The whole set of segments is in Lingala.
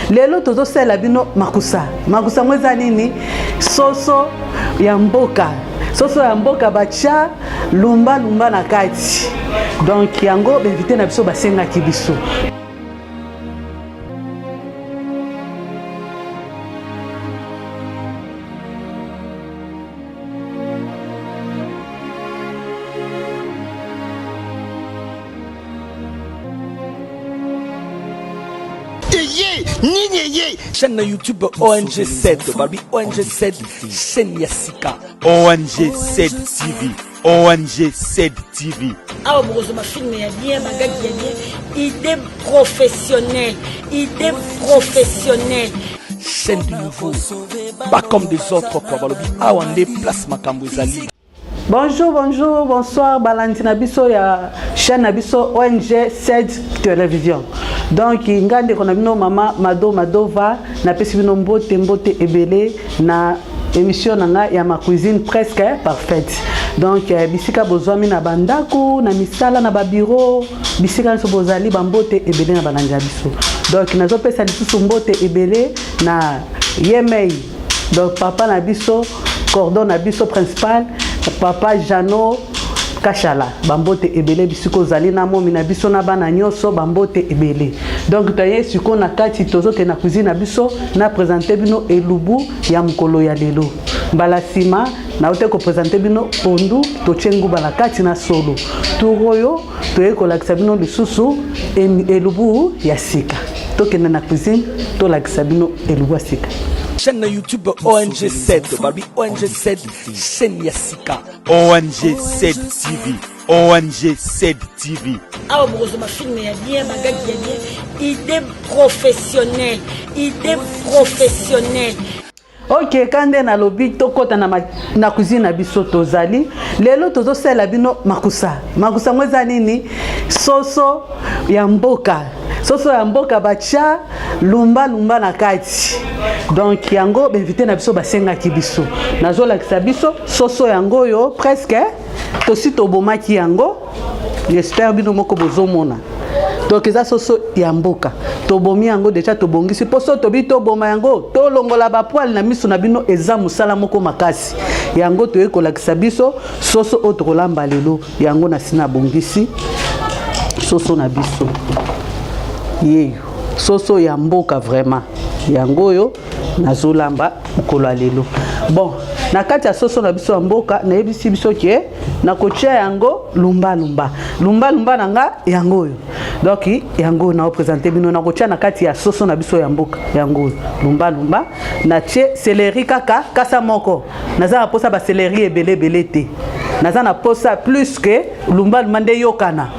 Lelo tozosalela bino makusa. Makusa yango eza nini? Soso ya mboka, soso ya mboka batya lumba lumba na kati. Donc yango bainvite na biso basengaki biso. Eye nini eye chaîne na YouTube ONG 7 babi ONG 7 chaîne ya sika. ONG 7 TV, ONG 7 TV. Awa bokozwa bafilme ya bien, bagagi ya bien, idée professionnelle, idée professionnelle. Chaîne du nouveau, pas comme des autres quoi, balobi awa nde place makambo ezali. Bonjour, bonjour, bonsoir, balandi na biso ya chaîne na biso ONG 7 Télévision. Donc nga ndeko na bino mama Mado Madova napesi bino mbote mbote ebele na émission na nga ya ma cuisine presque parfaite. Donc bisika bozwami na bandako, na misala, na ba bureau, bisika nyonso bozali ba mbote ebele na balandi ya biso. Donc nazopesa lisusu mbote ebele na Yemei. Donc papa na biso, cordon na biso principal, papa Jano Kashala, bambote ebele bisika ozali na momi na biso na bana nyonso, bambote ebele. Donc toye sikoyo na kati, tozokende na cuisine na biso na présenter bino elubu ya mokolo ya lelo. Mbala nsima naote kopresente bino pondu totie nguba na kati na solo. Tour oyo toye kolakisa bino lisusu elubu ya sika. Tokende na cuisine tolakisa bino elubu ya sika. Chaîne na YouTube ONG 7 babi ONG 7 chaîne ya sika. ONG 7 TV, ONG 7 TV. Awa bokozwa bafilme ya bien, bagagi ya bien, idée professionnelle, idée professionnelle. Ok, kande nalobi tokota na, na cuisine na biso tozali lelo tozosalela bino makusa. Makusa yango eza nini? Soso ya mboka, soso ya mboka batya lumba lumba na kati. Donc yango bainvite na biso basengaki biso, nazolakisa biso soso yango oyo presque tosi tobomaki yango. J'espère bino moko bozomona. Donc eza soso ya mboka, tobomi yango deja, tobongisi mpo so tobi toboma yango tolongola ba poils na miso na bino, eza mosala moko makasi. Yango toyei kolakisa biso soso oyo tokolamba lelo. Yango na sina bongisi soso na biso yeyo, soso ya mboka vraiment. Yango oyo nazolamba mokolo ya lelo. Bon, na kati ya soso na biso ya mboka nayebisi biso ke nakotia yango lumba lumba, lumba lumba na nga yango oyo. Donc yango oyo naopresente bino, nakotia na kati ya soso na biso ya mboka yango oyo lumba lumba. Natie céleri kaka kasa moko, naza na posa ba céleri ebele ebele te, naza na posa plus que lumba lumba nde yokana.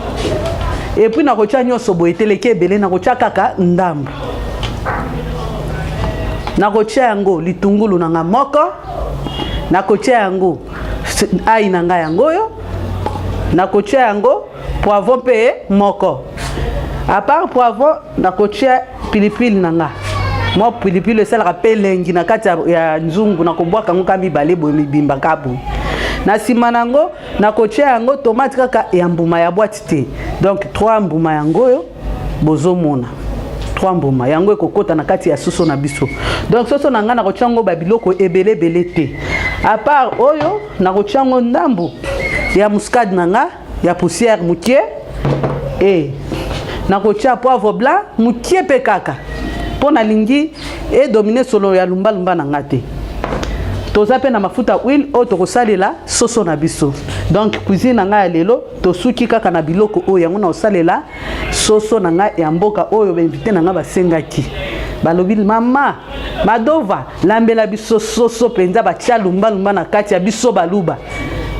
Et puis nakotia nyonso boye teleki ebele, nakotia kaka ndambo. Nakotia yango litungulu na nga moko, nakotia yango ai na nga yango oyo, nakotia yango poivron mpe moko. À part poivron, nakotia pilipili na nga. Mwa pilipili esalaka mpe elengi na kati ya nzungu, nakobwaka yango ka mibale boye mibimba ka boye. Na nsima na yango nakotia yango tomate kaka ya mbuma ya boîte te. Donc 3 mbuma yango oyo bozomona, 3 mbuma yango ekokota na kati ya soso na biso. Donc soso na ngai nakotia yango ba biloko ebele ebele te. À part oyo nakotia yango ndambu ya muscade na nga ya poussière mokie, e nakotia poivre blanc mokie pe kaka mpo nalingi edomine solo ya lumba lumba na nga te. Toza pe na mafuta huile oyo tokosalela soso na biso. Donc cuisine na ngai ya lelo tosuki kaka na biloko oyo, yango na kosalela soso na ngai ya mboka oyo ba invité na ngai basengaki. Balobi mama Madova lambela biso soso mpenza batia lumba lumba na kati ya biso baluba.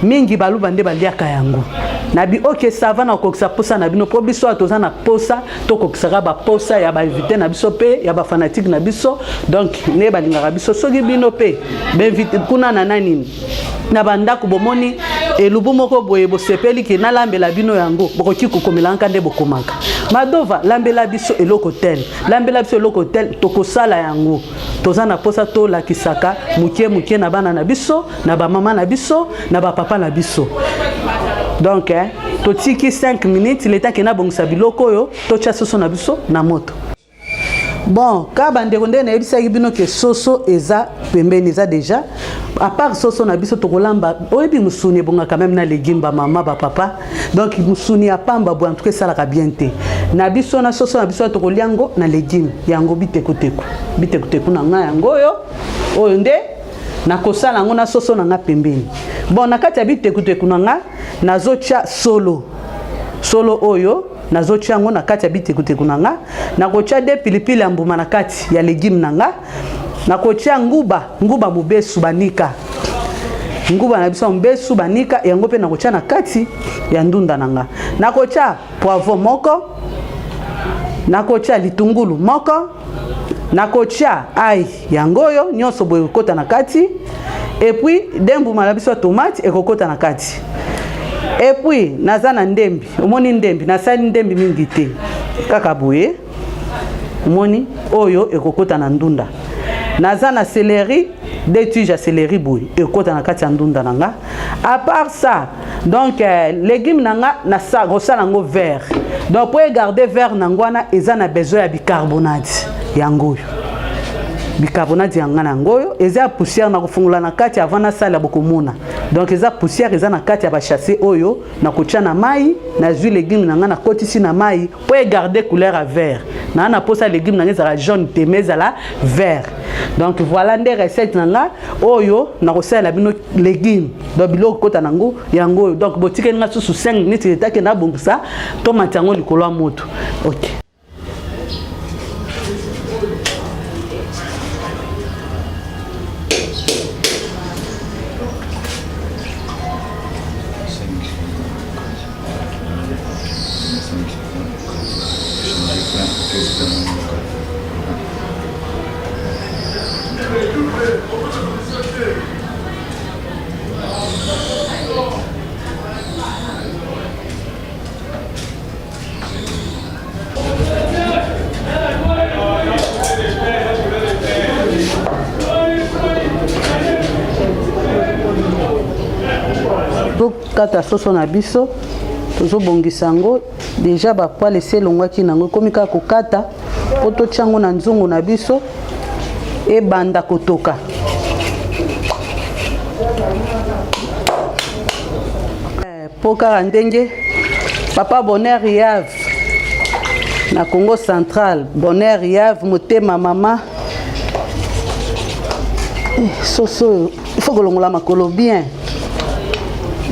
Mingi baluba nde baliaka yango. Na bi ok ça va, na kokisa posa na bino po biso awa toza na posa tokokisaka ba posa ya ba invité na biso pe ya ba fanatique na biso. Donc nde balingaka biso, soki bino pe ba invité kuna na nani na bandako bomoni elubu moko boye bosepeli ke nalambela bino yango, bokoki kokomela nka nde bokomaka Madova lambela biso eloko tel, lambela biso eloko tel, tokosala yango. Toza na posa tolakisaka mokie mokie na bana na biso, na ba mama na biso, na ba papa na biso. Donc totiki 5 minutes le temps ke nabongisa biloko oyo, totia soso na biso na moto. Bon, ka bandeko, ndenge nayebisaki bino ke soso eza pembeni, eza déjà. À part soso na biso, tokolamba. Oyebi, mosuni ebongaka même na légume, bamama, bapapa. Donc mosuni ya pamba boye, en tout cas, esalaka bien te. Na biso, na soso na biso, tokolia yango na légume. Yango bitekuteku, bitekuteku na ngai yango oyo. Oyo nde nakosala yango na soso na nga pembeni. Bon, na kati ya bitekuteku na nga, nazotia solo. Solo oyo, nazotia yango na kati ya bitekuteku na nga. Nakotia de pilipili ya mbuma na kati ya légume na nga. Nakotia nguba, nguba mobesu banika, nguba na biso ya mobesu banika yango mpe nakotia na kati ya ndunda na nga. Nakotia poivron moko, nakotia litungulu moko, nakotia ail. Yango oyo nyonso boye ekokota na kati. Et puis de mbuma na biso ya tomate ekokota na kati. Et puis naza na ndembi. Omoni ndembi, nasali ndembi mingi te, kaka boye. Omoni, oyo ekokota na ndunda. Naza na céleri, deux tiges ya céleri boye, ekokota na kati ya ndunda na nga. À part ça, donc légume na nga, kosala yango vert. Donc po egarder vert nango wana, eza na besoin ya bicarbonate. Yango oyo bicarbonate ya nga na yango oyo eza ya poussière. Na kofungola na kati avant nasala, bokomona. Donc eza poussière, eza na kati ya basachets oyo. Nakotia na mai. Nazwi légume na nga, nakotisi na mai mpo egarder couleur ya vert. Naa na posa légume na nga ezala jaune te, mais ezala vert. Donc voilà nde recette na nga oyo nakosalela bino légume. Donc biloko kota nango yango oyo. Donc botikeli nga susu 5 minutes etake nabongisa tomate yango likolo ya moto. Ok. Tozokata soso na biso, tozobongisa yango déjà. Bapoils esi elongwaki nango, ekomi kaka kokata mpo totia yango na nzungu na biso, ebanda kotoka. Mpo kaka ndenge papa Bonheur Yave na Congo Central, Bonheur Yave motema mama. Soso oyo, il faut kolongola makolo bien.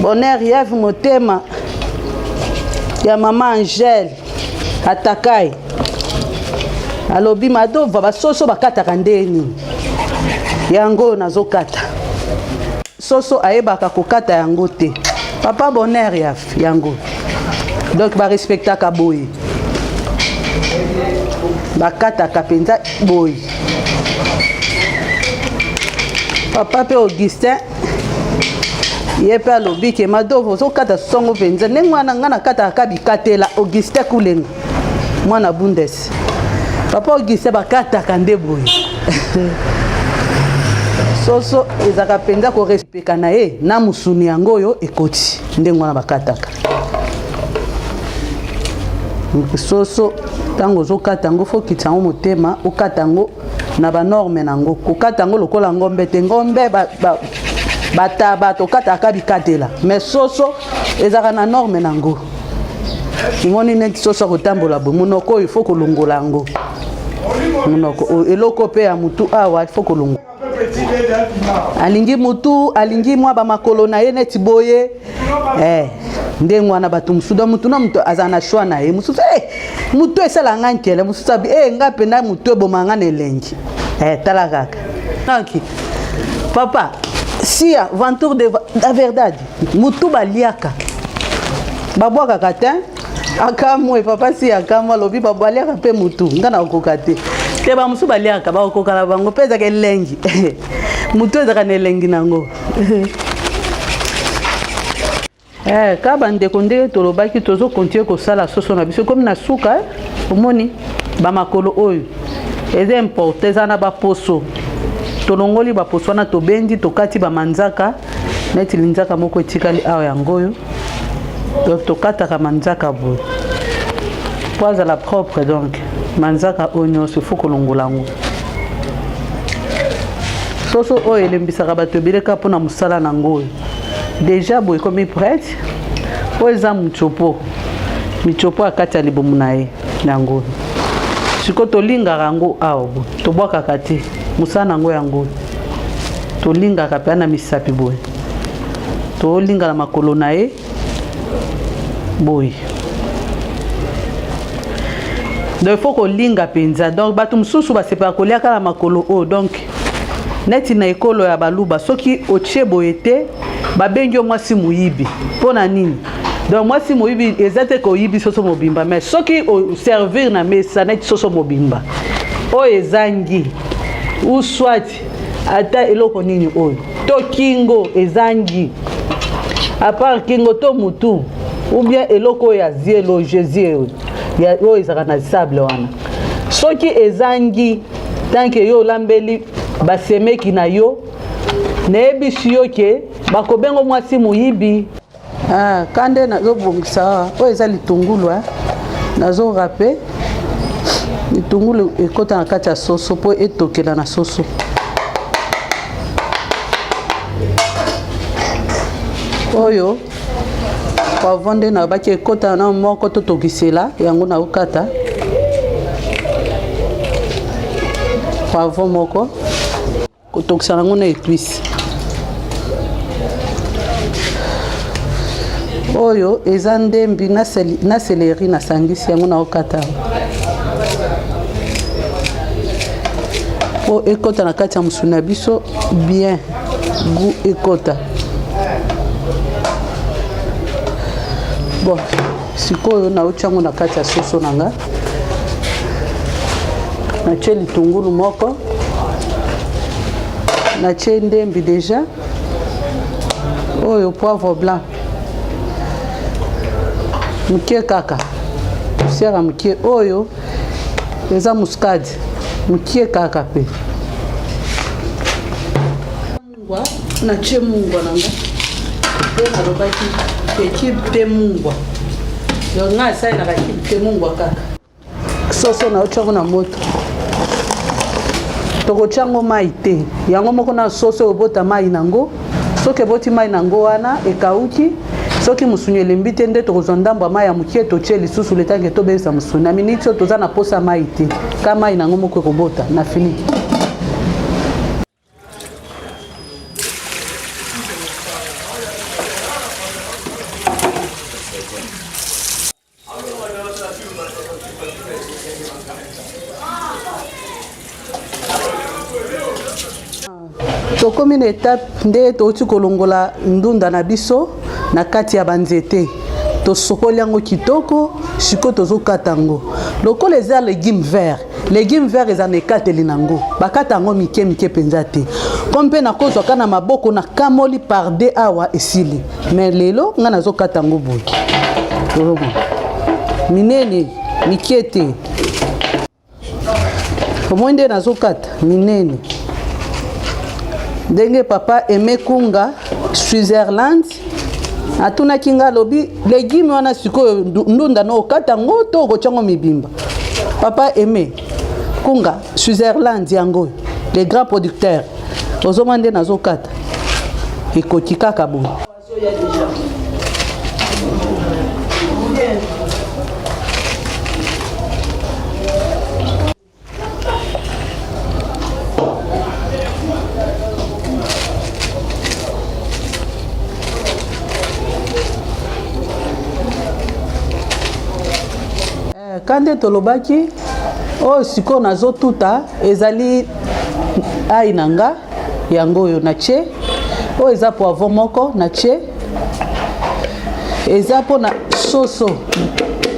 Bonheur Yave motema ya mama Angele Atakai alobi: "Madova, basoso bakataka ndeni?" Yango oyo nazokata soso, ayebaka kokata yango te. Papa Bonheur ya yango. Donc barespectaka boye, bakataka mpenza boye. Papa mpe Augustin, ye mpe alobi ke: "Madovo, ozokata songo mpenza ndenge wana, ngai nakataka ka bikatela." Augustin Kulenga, mwana Bundes, papa Augustin, bakataka nde boye. Soso ezalaka mpenza korespecter na ye na mosuni. Yango oyo ekoti ndenge wana bakataka soso. Ntango ozokata yango, faut okitisa yango motema, okata yango na banorme nango. Kokata yango lokola ngombe te. Ngombe, bataba, tokataka bikatela, mais soso ezalaka na norme nango. Omoni neti soso akotambola boye, monoko oyo, faut kolongola yango monoko oyo. Eloko mpe ya mutu awa, faut kolongola. Alingi mutu, alingi mwa bamakolo na ye neti boye. Ndenge wana bato mosusu. Donc mutu na mutu azala na choix na ye. Mosusu mutu esala nga nkele, mosusu abi nga mpenza mutu eboma nga na elengi. Tala kaka. Donc papa sia ventour de la verdade, mutu baliaka, babwakaka te. Akamwe papa si akamwe, alobi baliaka mpe mutu, nga na kokoka te. Te, bamosusu baliaka, bakokoka na bango mpe. Ezaka elengi, mutu ezaka na elengi nango. Ka bandeko, ndenge tolobaki, tozocontinuer kosala soso na biso. Ekomi na suka. Omoni bamakolo oyo eza important, eza na baposo. Tolongoli baposo wana, tobendi, tokati bamanzaka. Neti linzaka moko etikali awa, yango oyo. Donc tokataka manzaka boye po azala propre. Donc Manzaka oyo nyonso il faut kolongola yango. Soso oyo elembisaka bato ebele kaka mpona mosala na yango oyo. Deja boye ekomi prête. Oyo eza mutsopo, mitsopo ya kati ya libumu na ye yango oyo. Sikoyo tolingaka yango awa boye, tobwakaka te, mosala na yango yango oyo. Tolingaka mpe na misapi boye, tolinga na makolo na ye boye. Donc il faut kolinga mpenza. Donc bato mosusu basepelaka kolia kaka makolo oyo. Donc neti na ekolo ya baluba, soki otie boye te, babengi yo mwasi moyibi. Mpo na nini? Donc mwasi moyibi eza te koyibi soso mobimba, mais soki oservir na mesa neti soso mobimba oyo ezangi ou soit ata eloko nini oyo to kingo ezangi, à part kingo to mutu ou bien eloko oyo ya zielo jezie oyo ezalaka na sable wana, soki ezangi, tanke yo olambeli basemeki na yo, nayebisi yo ke bakobengo mwasi moyibi. Ah, ka nde nazobongisa awa, oyo eza litungulu, eh? Nazorape litungulu ekota na kati ya soso mpo etokela na soso. Oyo poivron nde nabaki ekota na moko, totokisela yango. Naokata poivron moko, kotokisa yango na épice. Oyo eza ndembi na céleri, nasangisi yango, naokata mpo ekota na kati ya mosuni na biso bien, goût ekota. Bon, sikoyo nauti yango na kati ya soso na nga, natie litungulu moko, natie ndembi deja, oyo poivre blanc moke kaka, poussière ya moke, oyo eza muscade moke kaka mpe mungwa. Natie mungwa na nga mpe nalobaki ke cube te mungwa. Donc ngai asalelaka cube te, mungwa kaka. Soso na otiango na moto, tokotia yango mai te, yango moko na soso oyo obota mai nango. Soki eboti mai nango wana ekauki, soki mosuni elembi te, nde tokozwa ndambo ya mai ya mokie, totie lisusu letanke tobebisa mosuni. Na miniti oyo toza na posa mai te, ka mai nango moko ekobota na fini. Tokomi na etape nde touti kolongola ndunda na biso na kati ya banzete, tosokoli yango kitoko. Sikoyo tozokata yango lokola eza legume vert. Legume vert eza na ekateli na yango, bakata yango mike mike mpenza te, comme mpe nakozwa kaka na maboko, nakamoli par de awa, esili. Mais lelo ngai nazokata yango boye, ozomona minene, mike te. Omoi nde nazokata minene ndenge papa Aime Kunga Switzerland atunaki nga, alobi legume wana sikoyo ndunda na okata yango to okotya yango mibimba? Papa Aime Kunga Switzerland, yango oyo, le grand producteur. Ozomona nde nazokata, ekoki kaka boye. Ka nde tolobaki, oyo sikoyo nazotuta ezali ai na nga, yango oyo natie. Oyo eza poivron moko natie, eza mpona soso,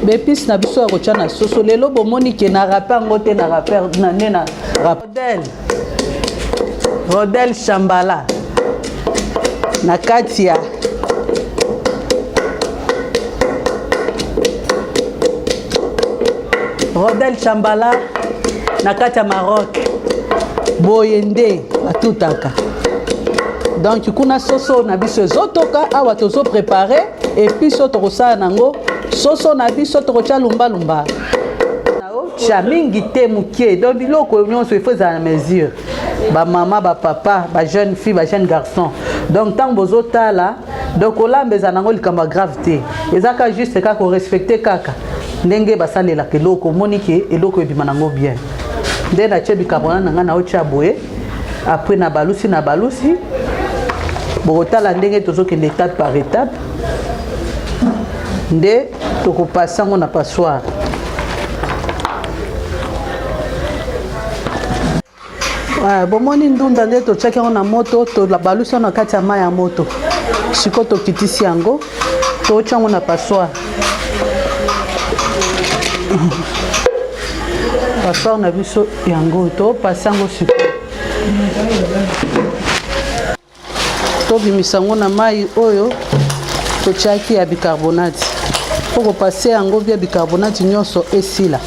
baépices na biso ya kotya na soso. Lelo bomoni ke na râper yango te, na râper na nde na Rodel, Rodel Shambala na kati ya Rodel Chambala na kati ya Maroc. Boye nde batutaka. Donc kuna soso na biso ezotoka, awa tozoprépare épice oyo tokosala nango soso na biso, tokotya lumbalumba. Nazotia mingi te, moke. Donc biloko nyonso il faut ezala na mesure. Bamama, bapapa, bajeune fille, bajeune garçon, donc ntango bozotala, donc kolamba eza nango likambo ya grave te, eza kaka juste kaka korespecte kaka ndenge basalelaka eloko. Omoni ke eloko ebima nango bien. Nde natie bicarbonate na ngai, naotia boye, après na balusi, na balusi. Bokotala ndenge tozokende étape par étape, nde tokopasa yango na passoire. Bomoni ndunda nde totiaki yango na moto, tobalusi yango na kati ya mai ya moto. Sikoyo tokitisi yango, totia yango na passoire. Passoire na biso yango, topase yango sikoyo, tobimisa yango na mai oyo totiaki ya bicarbonate mpo kopase yango bia bicarbonate nyonso esila.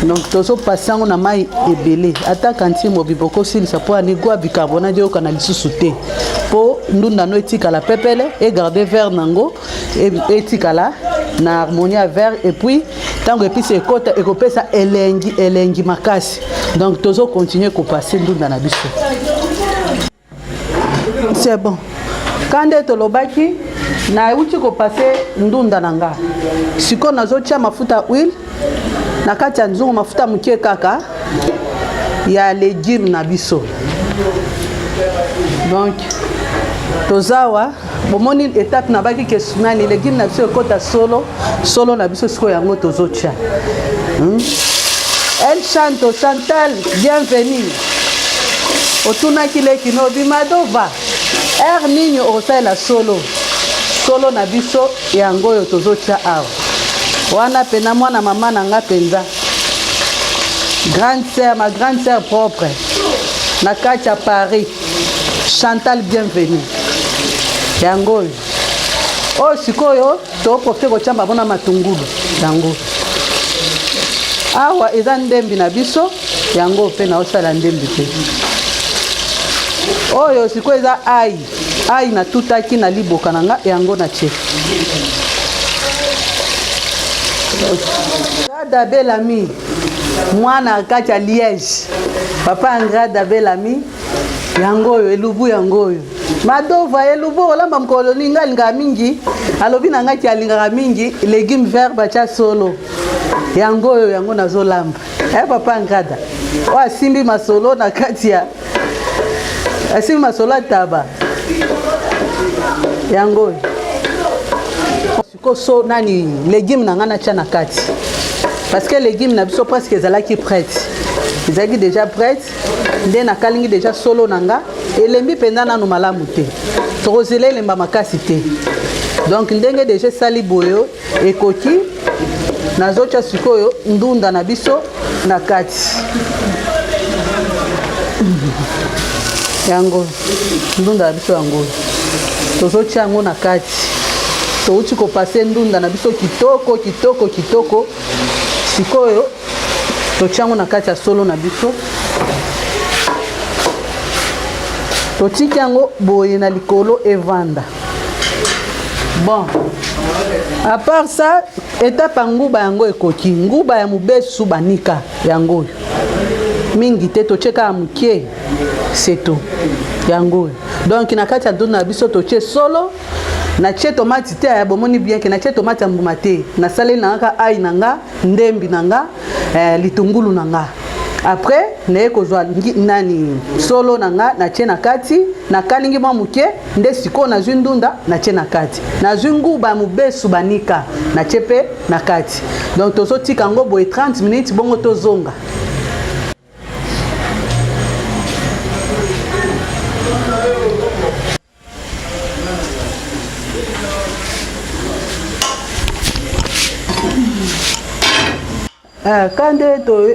Donc tozopase yango na mai ebele, ata kanti mobimba okosilisa, mpo anigwa bicarbonate eyokana lisusu te, mpo ndunda no etikala pepele, egarde vert nango, etikala na harmonie ya vert. Et puis ntango episi ekota, ekopesa elengi, elengi makasi. Donc tozocontinue kopase ndunda na biso, c'est bon. Ka nde tolobaki, nauti kopase ndunda na nga. Sikoyo nazotia mafuta, huile na kati ya nzungu, mafuta moke kaka ya légume na biso. Donc tozawa, bomoni étape nabaki ke nani, légume na biso ekota solo, solo na biso sikoyo yango tozotia. El Chanto, Chantal, bienvenue. Otunaki leki no bimadova heure nini okosalela solo. Solo na biso yango oyo tozotia awa. Wana pena mwana mama na nga mpenza, grande sœur, ma grande sœur propre na kati ya Paris, Chantal, bienvenue. Yango oyo, oyo sikoyo toprofite kotia bango na matungulu. Yango awa eza ndembi na biso, yango mpe naosala ndembi mpe. Oyo sikoyo eza ai, ai natutaki na liboka na nga, yango na tie. Grada Belami, mwana kati ya Liège, papa Angrada Belami, yango oyo elubu, yango oyo Madova elubu. Olamba mokolo nini? Ngai alingaka mingi, alobi na ngai ti alingaka mingi légume vert batya solo. Yango oyo, yango nazolamba. Papa Angrada oyo asimbi masolo na kati ya, asimbi masolo ataba. Yango oyo siko so nani, légume na ngai natya na kati, parce que légume na biso presque ezalaki prête, ezalaki déjà prête. Nde nakalingi déjà solo na nga, elembi mpenza nanu malamu te, tokozela elemba makasi te. Donc ndenge déjà esali boyo, ekoki. Nazotya sikoyo ndunda na biso na kati. Yango ndunda na biso, yango tozotya yango na kati. Touti kopase ndunda na biso kitoko, kitoko, kitoko. Sikoyo totya yango na kati ya solo na biso, totiki yango boye na likolo, evanda. Bon, à part ça, étape ya nguba, yango ekoki. Nguba ya mobesu banika, yango oyo, mingi te, totie kaka moke, c'est tout. Yango oyo. Donc na kati ya ndunda na biso totie solo, natie tomate te. Ya bomoni bien ke natie tomate ya mbuma te, nasaleli na nga kaka ai na nga, ndembi na nga, litungulu na nga. Après naye kozwa nani, solo na nga, natie na kati, nakalingi mwa moke. Nde sikoyo nazwi ndunda, natie na kati, nazwi nguba ya mobesu banika, natie mpe na kati. Donc tozotika yango boye 30 minutes, bongo tozonga. Ka nde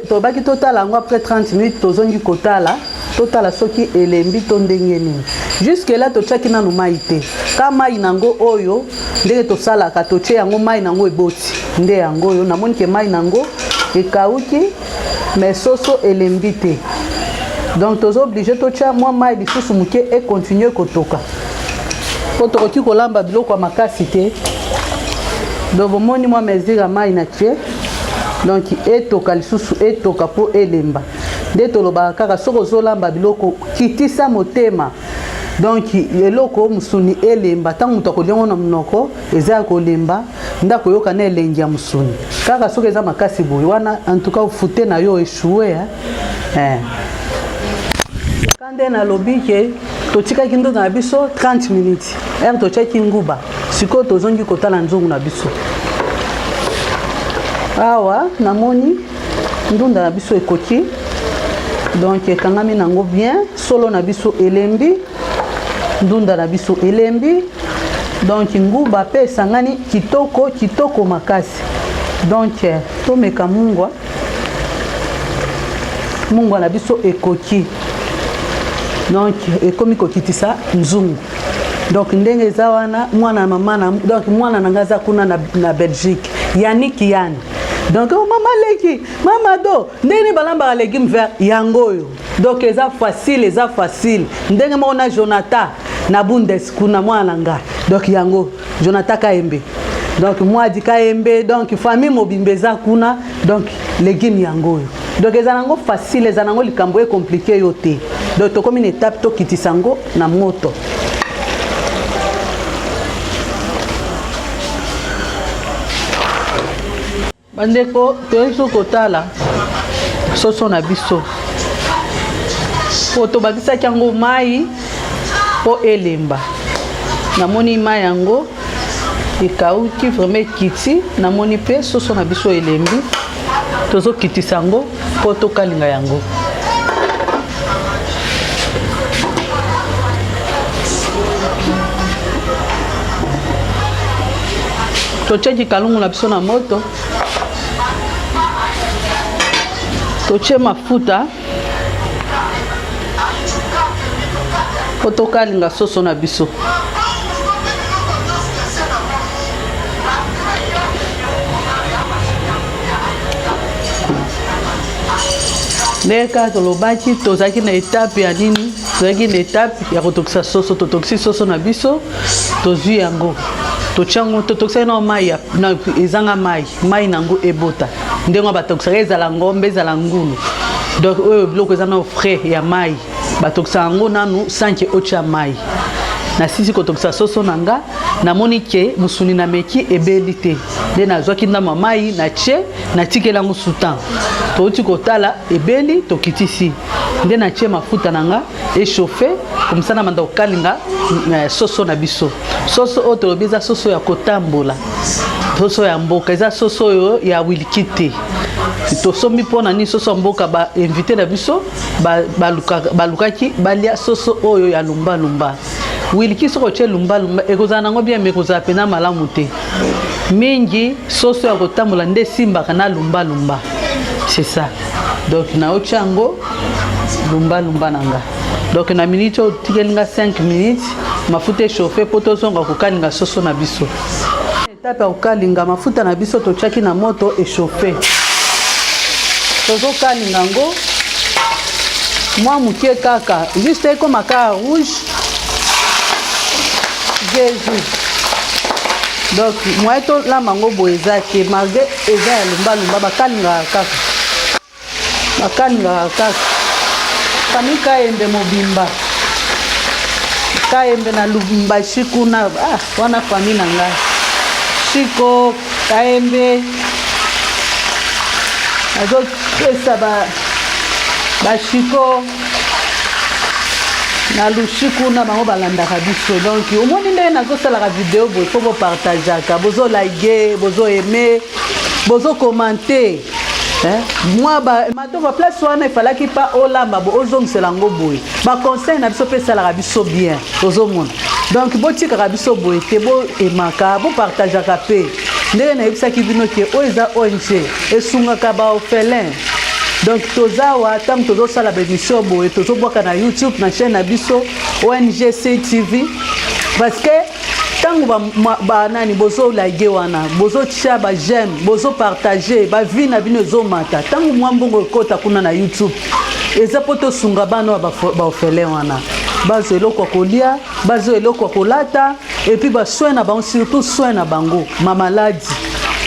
tobaki totala yango après 30 minutes, tozongi kotala, totala soki elembi to ndenge nini. Jusque là totiaki nanu mai te, ka mai nango oyo ndenge tosalaka, totie yango mai nango eboti. Nde yango oyo namoni ke mai nango ekauki, mais soso elembi te. Donc toza obligé totia mwa mai lisusu moke, econtinue kotoka, mpo tokoki kolamba biloko ya makasi te. Donc bomoni mwa mesure ya mai na tie. Donc etoka lisusu, etoka mpo elemba. Nde tolobaka kaka, soki ozolamba biloko, kitisa motema. Donc eloko mosuni elemba, ntango moto akolia ngo na monoko eza ya kolemba, nde akoyoka na elengi ya mosuni. Kaka soki eza makasi boye wana, en tout cas ofute na yo échoué, hein? Eh. Ka nde nalobi ke totikaki ndoto na biso 30 minutes, heure totiaki nguba. Sikoyo tozongi kotala nzungu na biso. Awa namoni ndunda na biso ekoki, donc ekangami nango bien. Solo na biso elembi, ndunda na biso elembi, donc nguba mpe esangani kitoko kitoko makasi. Donc tomeka mungwa. Mungwa na biso ekoki, donc ekomi kokitisa nzungu. Donc ndenge eza wana, mwana mama na, donc mwana na ngai aza kuna na Belgique, Yannick Yani. Donc oh, mama leki, mama do, ndenge nini balambaka légume vert yango oyo? Donc eza facile, eza facile. Ndenge moko na Jonathan na Bundes kuna, mwana na ngai. Donc yango Jonathan Kayembe, donc Mwadi Kayembe, donc famille mobimba eza kuna. Donc légume yango oyo, donc eza nango facile, eza nango likambo ecompliqué yo te. Donc tokomi na étape tokitisa yango na moto. Bandeko, toyei so kotala soso na biso po tobakisaki yango mai mpo elemba. Namoni mai yango ekauki vraiment, ekiti. Namoni mpe soso na biso elembi. Tozokitisa yango mpo tokalinga yango. Totiaki kalungu na biso na moto, totie mafuta mpo tokalinga soso na biso. Ndenge kaka tolobaki, tozalaki na etape ya nini? Tozalaki na etape ya kotokisa soso. Totokisi soso na biso, tozwi yango, totia yango, totokisaki nao mai ezanga mai, mai nango ebota. Ndenge batokisaka, ezala ngombe, ezala ngulu, donc oyo biloko eza nao frais ya mai, batokisaka yango nanu sanke otya mai. Nasisi kotokisa soso na nga, namoni ke mosuni na meki ebeli te, nde nazwaki ndambo ya mai natie, natikeli yango sutan. Touti kotala, ebeli, tokitisi. Nde natie mafuta na nga echauffe komisa na banda kokalinga soso na biso. Soso oyo tolobi eza soso ya kotambola, soso ya mboka, eza soso oyo ya wilki te. Tosombi mpo na nini soso ya mboka? Bainvité na biso balukaki balia soso oyo ya lumbalumba. Wilki, soki otie lumbalumba, ekozala nango bien, mais ekozala mpena malamu te mingi. Soso ya kotambola nde esimbaka na lumbalumba, c'est ça. Donc naotia yango lumbalumba na nga. Donc na minute oyo tikeli nga 5 minutes, mafuta echauffe mpo tozonga kokalinga soso na biso. Etape ya kokalinga, mafuta na biso totiaki na moto echauffe, tozokalinga yango mwa moke kaka, juste ekoma kaka rouge. Jésus! Donc moye tolamba yango boye eza te, malgré eza ya lumbalumba, bakalingaka kaka, bakalingaka kaka. Famille Kayembe mobimba, Kayembe na Lubumbashi kuna, ah, wana famille na ngai, Chiko Kayembe, azopesa bashiko na lushi kuna, bango balandaka biso. Donc omoni ndenge nazosalaka video boye mpo bopartageaka, bozolike, bozoaime, bozokommente. Mwa madova place wana efalaki pa olamba bo ozongisela yango boye. Baconseil na biso mpe esalaka biso bien, ozomona. Donc botikaka biso boye te, boaimaka, bopartageaka mpe. Ndenge nayebisaki bino ke oyo eza ONG esungaka baorphelin. Donc toza awa, ntango tozosala baémission boye, tozobwaka na YouTube, na chaîne na biso ONG CTV, parce que ntango banani bozolike wana, bozotia baj'aime, bozopartage, bavues na bino ezomata. Ntango mwa mbongo ekota kuna na YouTube, eza mpo tosunga bana oyo baorphelin wana, bazwa eloko ya kolia, bazwa eloko ya kolata, et puis basoin na bango, surtout soin na bango, mamaladi.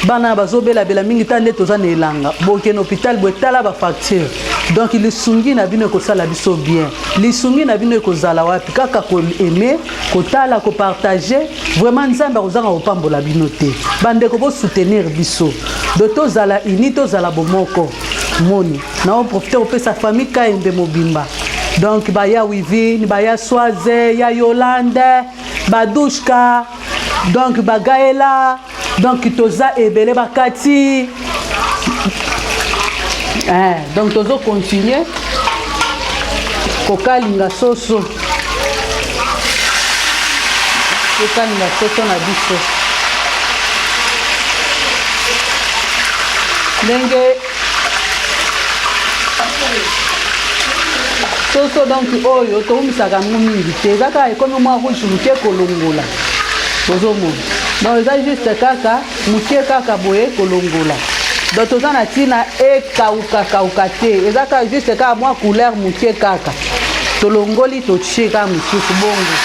Bana bazobelabela mingi, ta nde toza na elanga, bokende hôpital boye, tala bafacture. Donc lisungi na bino ekosala biso bien. Lisungi na bino ekozala wapi? Kaka koaimer, kotala, kopartager. Vraiment, Nzambe akozanga kopambola bino te. Bandeko, bosoutenir biso, do tozala uni, tozala bomoko. Moni na oprofiter kopesa famille Kayembe mobimba, donc baya Wivine, baya Swaze, ya Yolande, badushka, donc bagaela, donc toza ebele, bakati eh, donc tozocontinuer kokalinga soso, tokalinga soso na biso ndenge soso. Donc oyo towumisaka yango mingi te, eza kaka ekomi mwa rouge moke, kolongola. Ozomona, donc eza juste kaka moke, kaka boye kolongola. Donc toza na ntina ekaukakauka te, eza kaka juste kaka mwa couleur moke, kaka tolongoli, totie kaka mosusu bongo.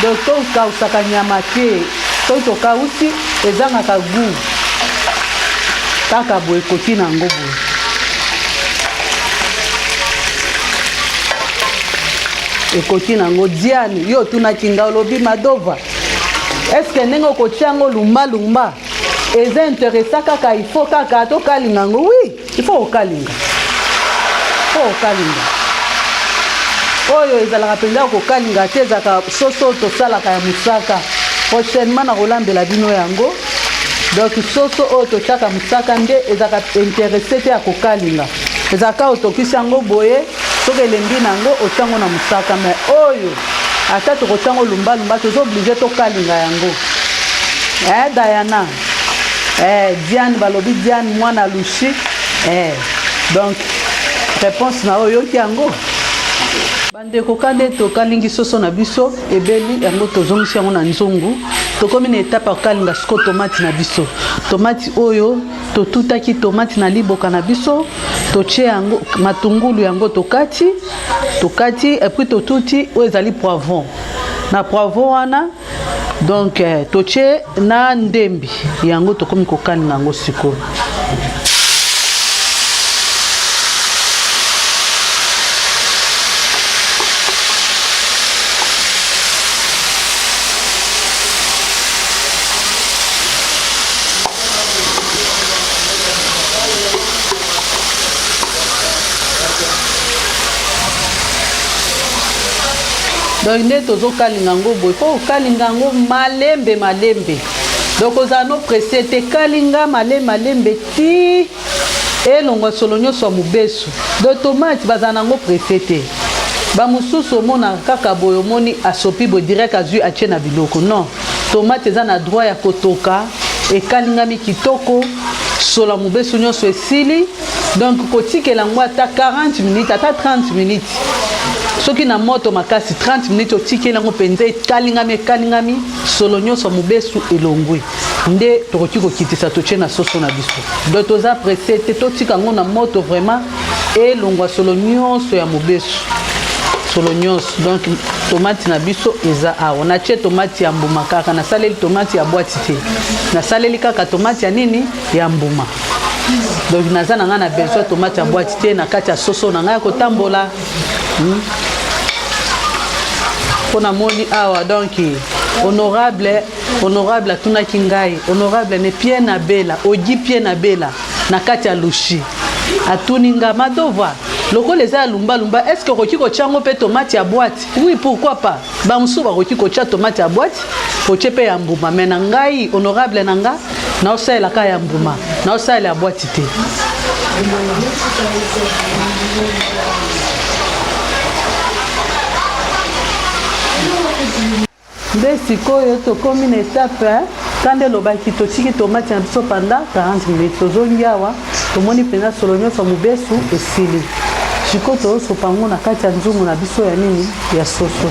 Donc tokausaka nyama te, soki tokausi ezangaka goût. Kaka boye ekoki na yango boye. Ekoki nango. Diane, yo otunaki nga, olobi: "Madova, est-ce ndenge okotia yango lumbalumba eza intéressant kaka, il faut kaka tokalinga yango?" Oui, il faut kokalinga, faut kokalinga. Oyo ezalaka mpenza kokalinga te, ezalaka soso oyo tosalaka ya mosaka. Prochainement nakolambela bino yango. Donc soso oyo totiaka mosaka nde ezalaka intéressé te ya kokalinga, ezalaka otokisi yango boye, soki elembi nango otia yango na mosaka. Mais oyo ata tokotia yango lumbalumba, toza obligé tokalinga yango. Eh, Diana, eh, Diane, balobi Diane mwana Lushi. Eh, donc réponse na oyo oyoki yango. Bandeko, ka nde tokalingi soso na biso, ebeli yango, tozongisi yango na nzungu. Tokomi na etape ya kokalinga siko tomati na biso. Tomati oyo totutaki, tomati na liboka na biso, totie yango matungulu yango, tokati, tokati, et puis totuti oyo ezali poivron. Na poivron wana, donc eh, totie na ndembi yango, tokomi kokalinga yango sikoyo. Donc nde tozokalinga yango boye, mpo kokalinga yango malembe malembe, donc ozala no pressé te. Kalinga malembe malembe ti elongwa solo nyonso ya mobesu. Donc tomate bazala nango pressé te. Bamosusu omonaka kaka boye, omoni asopi boye direct, azwi atie na biloko. Non, tomate eza na droit ya kotoka, ekalingami kitoko, solo ya mobesu nyonso esili. Donc kotikela yango ata 40 minutes, ata 30 minutes, soki na moto makasi 30 minutes, otikeli yango mpenza, ekalingami, ekalingami, solo nyonso mobesu elongwe, nde tokoki kokitisa, totie na soso na biso. Donc toza pressé te, totika yango na moto vraiment elongwa solo nyonso ya mobesu, solo nyonso. Donc tomati na biso eza awa. Natie tomati ya mbuma kaka, nasaleli tomati ya boîte te, nasaleli kaka tomati ya nini, ya mbuma. Donc naza na ngai na besoin tomate ya boîte te na kati ya soso na ngai ya kotambola. Mpo namoni awa, donc honorable, honorable atunaki ngai, honorable ne pie na bela ogi pie na bela na kati ya Lushi, atuni nga: "Madova, lokola eza ya lumbalumba, est ce que okoki kotia yango mpe tomate ya boîte?" Oui, pourquoi pas. Bamosusu bakoki kotia tomate ya boîte, kotie mpe ya mbuma. Mais na ngai, honorable na nga, naosalelaka ya mbuma, naosalela ya boîte te. Nde sikoyo tokómi na etape kanda elobaki, totiki tomate na biso pendant 40 minutes, tozongi awa, tomoni mpenza solo nyonso mobesu esili. Sikoyo tozosopa yango na kati ya nzungu na biso ya nini, ya soso.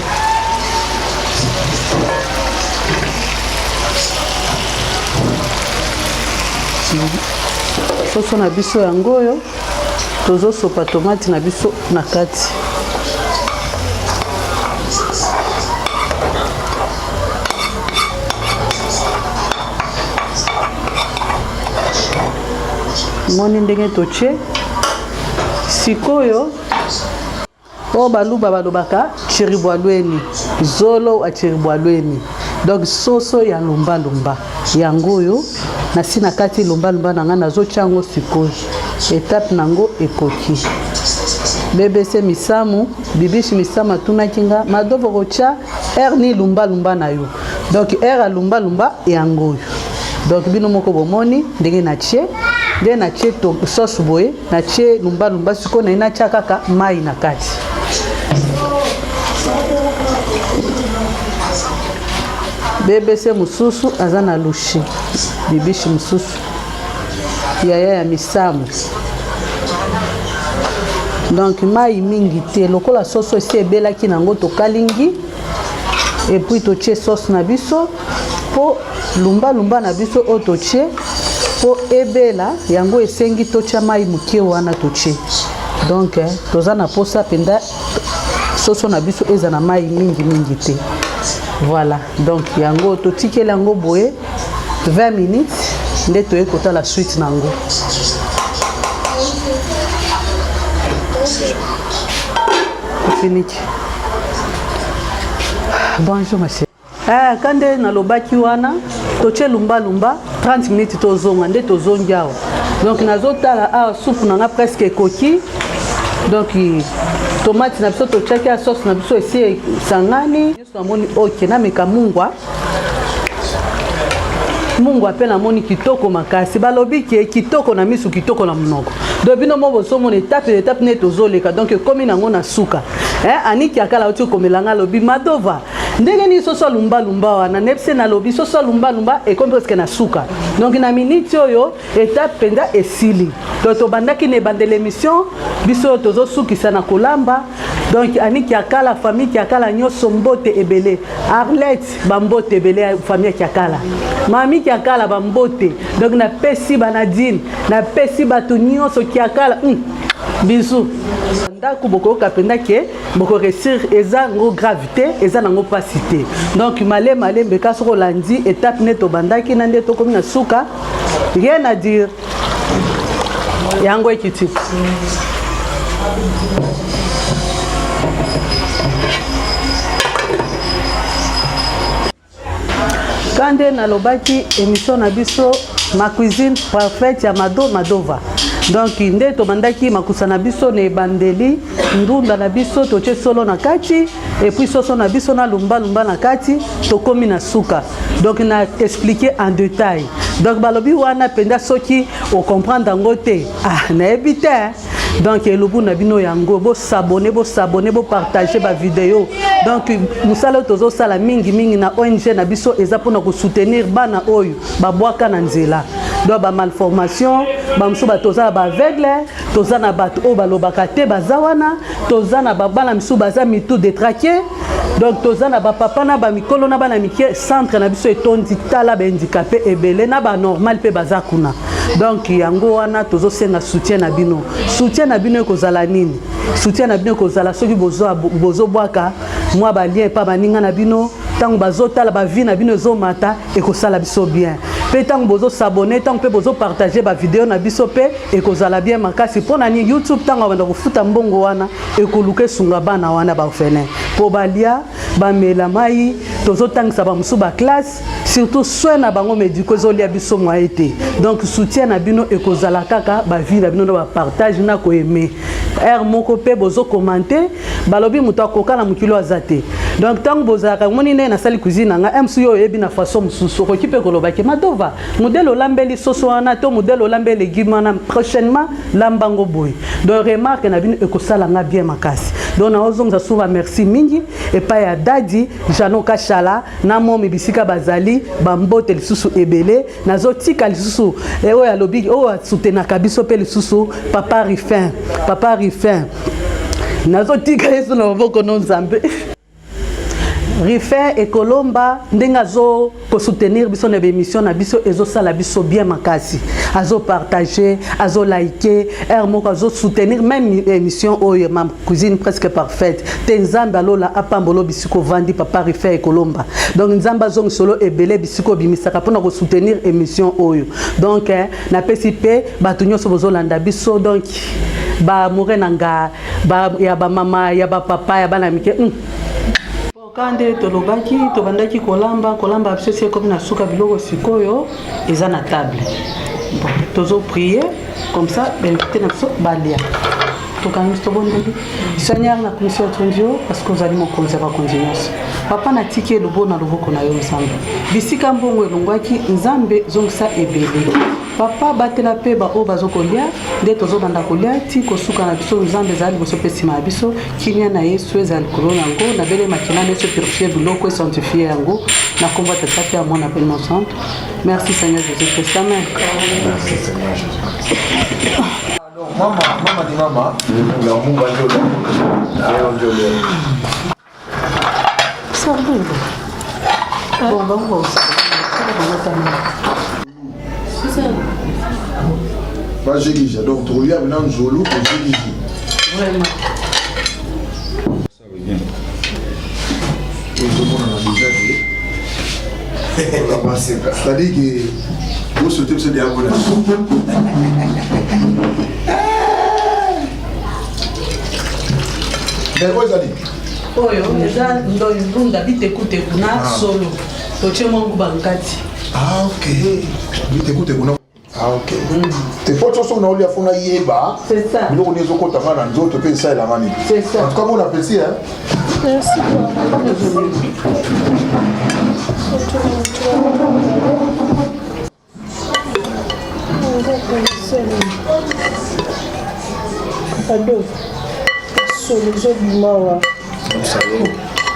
Soso na biso yango oyo, tozosopa tomate na biso na kati. Moni ndenge totie sikoyo. Oyo baluba balobaka chiribwalweni, zolo wa chiribwalweni, donc soso ya lumbalumba yango oyo nasi na kati lumbalumba na ngai nazotya yango sikoyo. Etape na yango ekoki. BBC Misamu, Bibishi Misamu atunaki nga Madovo kotya heure ni lumbalumba na yo, donc heure ya lumbalumba yango oyo. Donc bino moko bomoni ndenge natie, ndenge natie sauce boye, natie lumbalumba sikoyo naye natia kaka mai na kati. BBC mosusu aza na lushi, bibishi mosusu yaya ya misamu. Donc mai mingi te, lokola soso esi ebelaki nango tokalingi, et puis totie sauce na biso po lumba lumba na biso oyo totie po ebela yango esengi totia mai moke wana totie. Donc toza na posa mpenza soso na biso eza na mai mingi mingi te. Voilà, donc yango totikeli yango boye 20 minutes nde toye kotala suite na yango. Ofiniki. Bonjour ma chérie. Ka nde nalobaki wana totie lumba lumba 30 minutes tozonga nde tozongi awa. Donc nazotala awa supu na nga presque ekoki. Donc tomate na biso totiaki ya sauce na biso esi esangani. Nyonso namoni ok, nameka mungwa. Mungwa pe namoni kitoko makasi. Balobi ke kitoko na misu, kitoko na monoko. Donc bino mo bozomona étape na étape nde tozoleka. Donc ekomi nango na suka. Aniki akala auti komela nga alobi Madova ndenge nini soso lumba lumba wana nepse nalobi soso lumba lumba ekomi presque na suka. Donc na minute oyo étape mpenza esili. Donc tobandaki na ebandela émission biso oyo tozosukisa na kolamba. Donc Aniki Akala, famille Kiakala nyonso mbote ebele. Arlette bambote ebele ya famille Kiakala. Mami Kiakala bambote. Donc napesi banadine, napesi bato nyonso Kiakala. Bisous. Ndako bokoyoka mpenza ke bokoresir eza ngo grave te, eza nango mpasi te. Donc malembe malembe ka soki olandi étape nde tobandaki na nde tokomi na suka, rien à dire. Yango ekiti. Ka nde nalobaki émission na biso ma cuisine parfaite ya Mado Madova. Donc nde tobandaki makusa na biso na ebandeli, ndunda na biso totie solo na kati, et puis soso na biso na lumba lumba na kati, tokomi na suka. Donc na expliquer en détail. Donc balobi wana mpenza soki ocomprendre yango te, nayebi te. Donc elubu na bino yango, bosabone, bosabone, bopartage ba vidéo. Donc mosala oyo tozosala mingi mingi na ONG na biso eza mpona kosoutenir bana oyo babwaka na nzela. Donc ba malformation, ba mosusu bato toza na ba aveugle, toza na bato oyo balobaka te baza wana, toza na bana misusu baza mitu détraqué. Donc toza na bapapa na bamikolo na bana mike, centre na biso etondi tala ba handicapé ebele na ba normal mpe baza kuna. Donc yango wana tozosenga soutien na bino. Soutien na bino ekozala nini? Soutien na bino ekozala soki bozobwaka mwa balien epa baninga na bino, ntango bazotala bavie na bino ezomata, ekosala biso bien. Mpe ntango bozosabone, ntango mpe bozopartage bavideo na biso mpe ekozala bien makasi. Mpo na nini? YouTube ntango abanda kofuta mbongo wana ekoluka esunga bana wana baorphelin mpo balia, bamela mai, tozotangisa bamosusu baklasse, surtout soin na bango médicaux ezolia biso moyen te. Donc soutien na bino ekozala kaka bavie na bino na bapartage na koaimer heure moko mpe bozokomante. Balobi moto akoka na mokili aza te. Donc ntango bozalaka moni ndenge nasali cuisine na ngai, mosusu yo oyebi na façon mosusu, okoki mpe kolobaki Madova modèle olambeli soso wana to modèle olambeli légume wana, prochainement lambango boye. Donc remarque na bino ekosala nga bien makasi. Donc naozongisa suva merci mingi epai ya dadi Jano Kashala na momi bisika bazali, bambote lisusu ebele. Nazotika lisusu oyo alobi oyo asutenaka biso mpe lisusu papa Rifin, papa Rifin, nazotika yesu na maboko no Nzambe. Rifin Ekolomba ndenge azo ko soutenir biso na émission na biso ezo sala biso bien makasi. Azo partager, azo liker, heure moko azo soutenir même émission oyo ma cuisine presque parfaite. Te Nzambe alola apambolo bisiko vandi papa Rifin Ekolomba. Donc Nzambe azongi solo ebele bisiko bimisaka pona ko soutenir émission oyo. Donc eh, napesi pe bato nyonso bozolanda biso donc ba amoureux na nga ba ya ba mama ya ba papa ya bana mike. Kaka nde tolobaki, tobandaki kolamba, kolamba biso esi ekomi na suka, biloko sikoyo eza na table. Bon, tozo prier comme ça ba invité na biso balia. Tokangi biso tobondeli. Seigneur, na komisi yo tondi yo parce que ozali mokonzi ya bakonzi nyonso. Papa, natiki elubo na loboko na yo Nzambe. Bisika mbongo elongwaki, Nzambe zongisa ebele. Papa batela pe ba oyo bazo kolia nde tozo banda kolia ti kosuka na biso nzambe ezala liboso pe sima na biso kimia na yesu ezala likolo na yango na bele makila na yesu purifie biloko e sanctifie yango na kombo ya tata pe ya mwana pe no santo merci seigneur jésus christ amen. Merci Seigneur Jésus. Donc, mama, mama di mama, ya Mungu ndio leo. Leo ndio leo. Bon, bango Bazekisa donc tokolia na nzolu kozekisi. Vraiment. Ozomonana déjà que c'est-à-dire que bosote biso deya mpona mais oyo ezali oyo eza ndoi ndunda bitekuteku na ah. solo totie mwa nguba nkati ah, ok bitekuteku na ah, ok mm. te po soso na olia fo nayeba biloko nini ezokota nga na nzoto mpe esalelanga nini en tout cas bon appétit hein Merci. Ado, solo ezobima wa.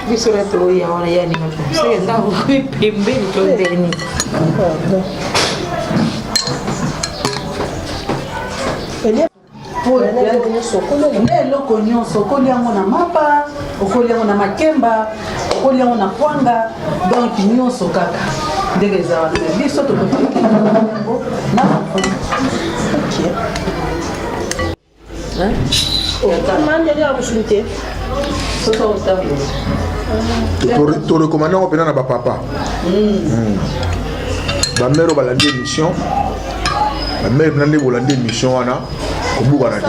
Biso na toya wana ya ninga seke ndako pembeni to ndeni. Pardon. Nde eloko nyonso okolia yango na mapa, okolia yango na makemba, okolia yango na kwanga, donc nyonso kaka ndenge eza wana. Mais biso tokoki yango na fufu. Torekomande yango mpena na bapapa, bamere oyo balandi émission, bamere mpena nde bolandi émission wana kobukana te.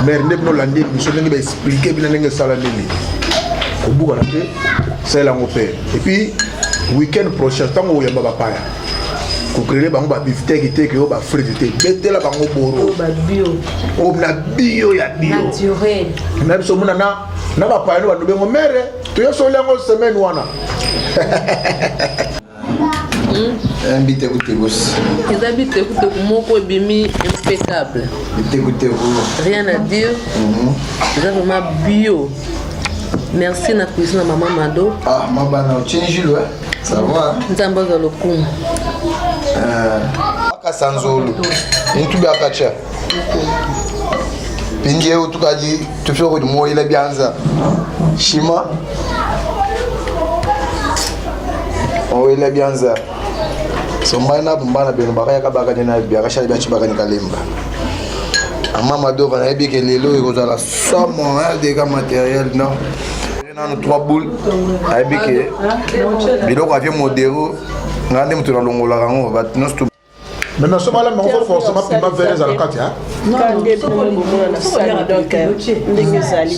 Mare nde bino olandi émission ndenge baexplike bino ndenge esala nini, kobukana te, salela yango mpe. Et puis week-end prochain ntango oyamba bapaya, kokrele bango babifteki te ke oyo bafrite te, betela bango boro oyo na bio ya bio na biso omona na bapaya no bando bengo mere toyosoli yango semaine wana. Bitekuteku. Eza bitekuteku moko ebimi impeccable. Bitekuteku. Rien à dire. Eza vraiment bio. Merci na cuisine na mama Mado. Ah, mabana ochenjilo, eh? Ça va? Nzambe azwa lokumu. Akasa nzolu. Intubi akacha. Pindieu tukaji tufika kudi moyila byanza. Shima. Oyila byanza. Sombai na bumbana beno bakaya kabaka na biakasha bya chibaka ni kalemba. Mama Dova nayebi ke lelo ekozala somo dégâts matériel non. Nano 3 boules nayebi ke biloko avie modero ngai nde moto nalongolaka yango bato nyonso. Maintenant so balamba yango, faut forcément piment vert ezala kati. Ndenge ezali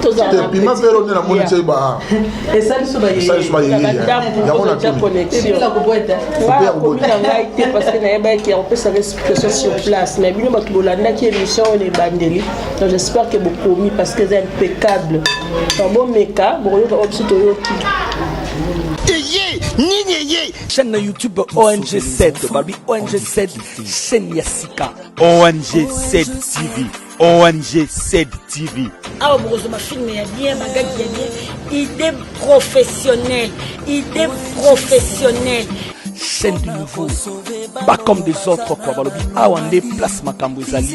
te, piment vert oyo nde namoni tie ba esali so esali so bayeye yango na connexion akomi na ngai te parce que nayebaki ya kopesaka explication sur place. Mais bino bato bolandaki émission oyo na ebandeli, donc j'espère que bokomi parce que eza impeccable. Donc bomeka, bokoyoka oyo biso toyoki. Chaîne na YouTube ONG 7, babi ONG 7, chaîne ya sika. ONG 7 TV, ONG 7 TV. Awa bokozwa bafilme ya bien, bagagi ya bien, idée professionnelle, idée professionnelle. Chaîne du nouveau, pas comme des autres quoi. Balobi awa nde place makambo ezali.